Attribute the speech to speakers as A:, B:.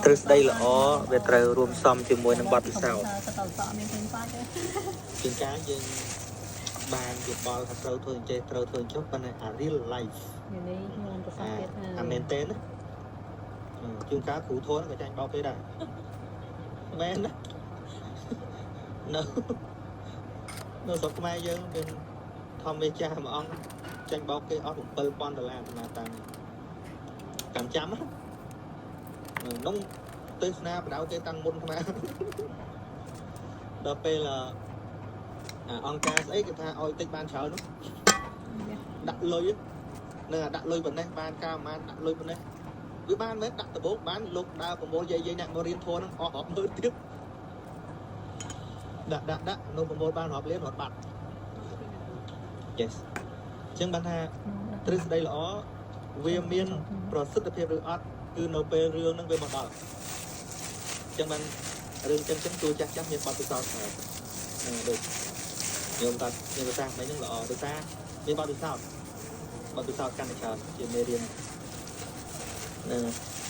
A: ទ្រឹស្ដីល្អវាត្រូវរួមផ្សំជាមួយនឹងបទពិសោធន៍
B: ទៅទៅសក់មានឃើញបាច់ទេ
A: ជាងការយើងបានយោបល់ថាត្រូវធ្វើអញ្ចេះត្រូវធ្វើអញ្ចុះប៉ុន្តែអា real life
B: នេះខ្ញុំប្រសា
A: អា
B: ទទៀតហើយ
A: អាមែនទេណាជួនកាលគ្រូធនក៏ចាញ់បោកគេដែរមែនណានៅនៅស្រុកខ្មែរយើងមានធម្មមេចាស់មួយអង្គចាញ់បោកគេអស់7000ដុល្លារអាត្មាតាំងចាំចាំណានោះទេសនាបដៅគេតាំងមុនអាត្មាដល់ពេលអាអង្គការស្អីគេថាឲ្យតិចបានច្រើននោះដាក់លុយនឹងអាដាក់លុយប៉ុណ្ណេះបានការប្រហែលដាក់លុយប៉ុណ្ណេះវាបានមែនដាក់ដបោកបានលោកដើរប្រមូលយាយយាយអ្នកមករៀនធម៌ហ្នឹងអស់រាប់ម៉ឺនទៀតដាក់ដាក់ដាក់នៅប្រមូលបានរាប់លានរត់បាត់ Yes អញ្ចឹងបានថាទ្រឹស្ដីល្អវាមានប្រសិទ្ធភាពឬអត់គឺនៅពេលរឿងហ្នឹងវាមកដល់អញ្ចឹងបានរឿងចឹងចឹងតួចាស់ចាស់មានបទពិសោធន៍ហើយហ្នឹងដូចញោមគាត់មានប្រសាសន៍មិនហ្នឹងល្អដោយសារមានបទពិសោធន៍បទពិសោធន៍កាន់តែច្រើនជាមេរៀនហ្នឹង។